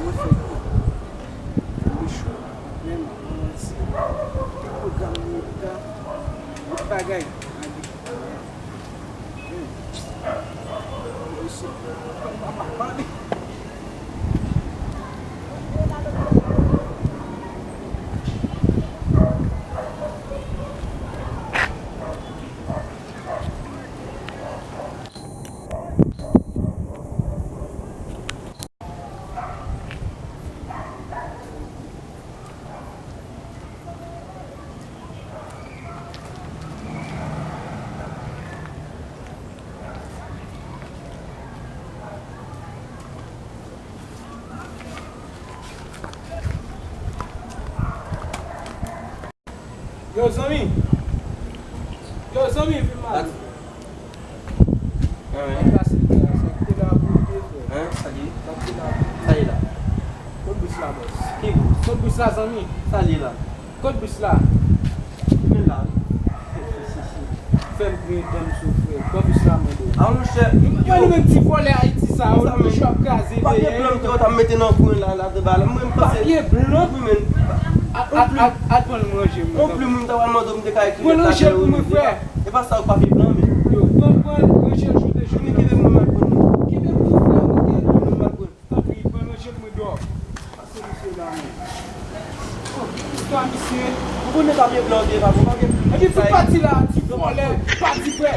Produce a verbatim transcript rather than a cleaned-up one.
Mwen fè kou. Mwen cho. Men non, mwen se. Pwogram li ta. Tout bagay. Yo, zanmi! Yo, zanmi, vin la. An, wi. An pase, sa ki te la pou te fè. Hein? Sa ki? Sa ki te la pou te. Sa ye la? Kot bous la, bòs? Ki bous? Kot bous la, zanmi? Sa li la? Kot bous la? Men la, wi. Fè m griyen dan m sou frè. Kot bous la, mande w? A, monchè, mwen, nou menm ti vòlè Ayiti sa, yo, nou toujou ap kraze peyi a. Papye blan m te wè t ap mete nan kwen la, la, de bal. Mwen, m panse. Papye blan? Wi, men. Al, al, al, al pran l, m ranje m. Yon plim, m ta pral mande w, m te ka ekri lèt la pou yo rive. E pa sa, ou papye blan, men. Yo, pran, pran, ranje l, joute, joute. Kite m, mwen, m al pran l. Kite m pou frè, kite m, mwen, m al pran l. Tanpri, pran ranje l, mwen, dò. Pase misye la, men. Oh, istwa misye. Ou konnen papye blan, ou te pa bon, papye blan. Epi fout pati la, ti vòlè, pati frè.